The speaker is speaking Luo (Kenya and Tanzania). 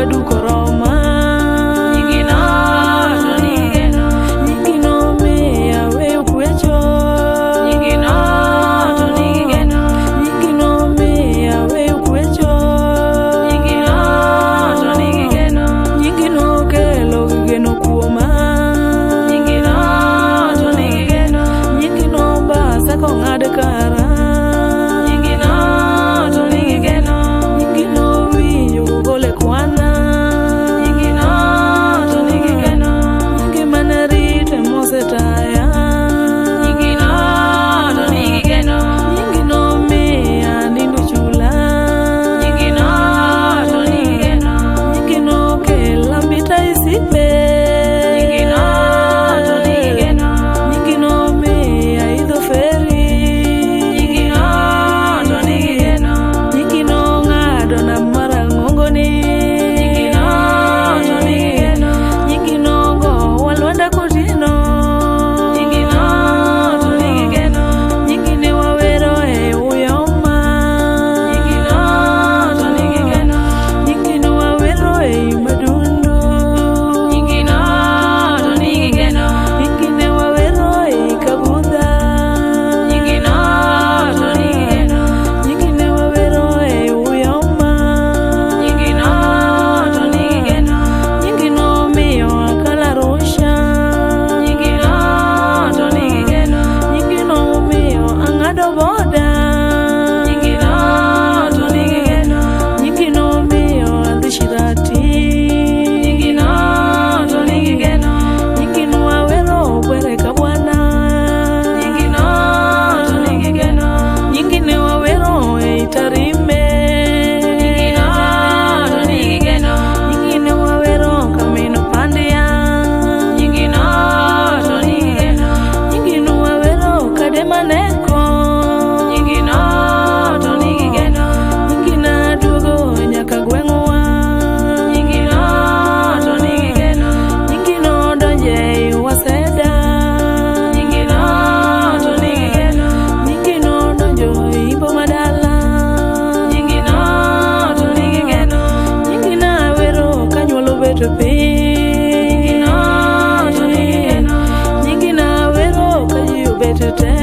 kaduko roma. Nyingino to nigi geno. Nyingino miya weyo kwecho. Nyingino to nigi geno. Nyingino miya weyo kwecho. Nyingino to nigi geno. Nyingino kelo geno kuoma. Nyingino to nigi geno. Nyingino basa kong'ad kara. Nyingino to nigi geno. Nyingino winjo gole kwana. Nyingino to nigi geno. Nyingi mane rite mosetaya. Nyingino to nigi geno. Nyingino miya nindo chula. Nyingino to nigi geno. Nyingino kela mbita isipe. Nyingino to nigi geno. Nyingino miya idho feri. Nyingino to nigi geno. Nyingino ng'ado nam marang'ongoni. Nyingino to nigi geno. Nyingino gowa lwanda kotieno. Nyingino to nigi geno. Nyingine wawero e uyoma. Nyingino to nigi geno. Nyingino wawero e madundo. Nyingino to nigi geno. Nyingine wawero e kabudha. Nyingino to nigi geno. Nyingine wawero e uyoma. Nyingino to nigi geno. Nyingino miyo akalo Arusha. Nyingino to nigi geno. Nyingino miyo ang'ado boda. Nyingino to nigi geno. Nyingino miyo adhi Shirati. Nyingino to nigi geno. Nyingino awero Bwere ka bwana. Nyingino to nigi geno. Nyingine wawero e Tarime. Nyingino to nigi geno. Nyingine wawero Kamino Pandia. Nyingino to nigi geno. Nyingino wawero Kademaneko. Nyingino to nigi geno. Nyingina duogo nyaka gweng'wa. Nyingino to nigi geno. Nyingino donje ei Waseda. Nyingino to nigi geno. Nyingino donjo e Imbo madala. Nyingino to nigi geno. Nyingina wero kanyuolo bet piny. Nyingino to nigi geno. Nyingina wero ka ji obet te.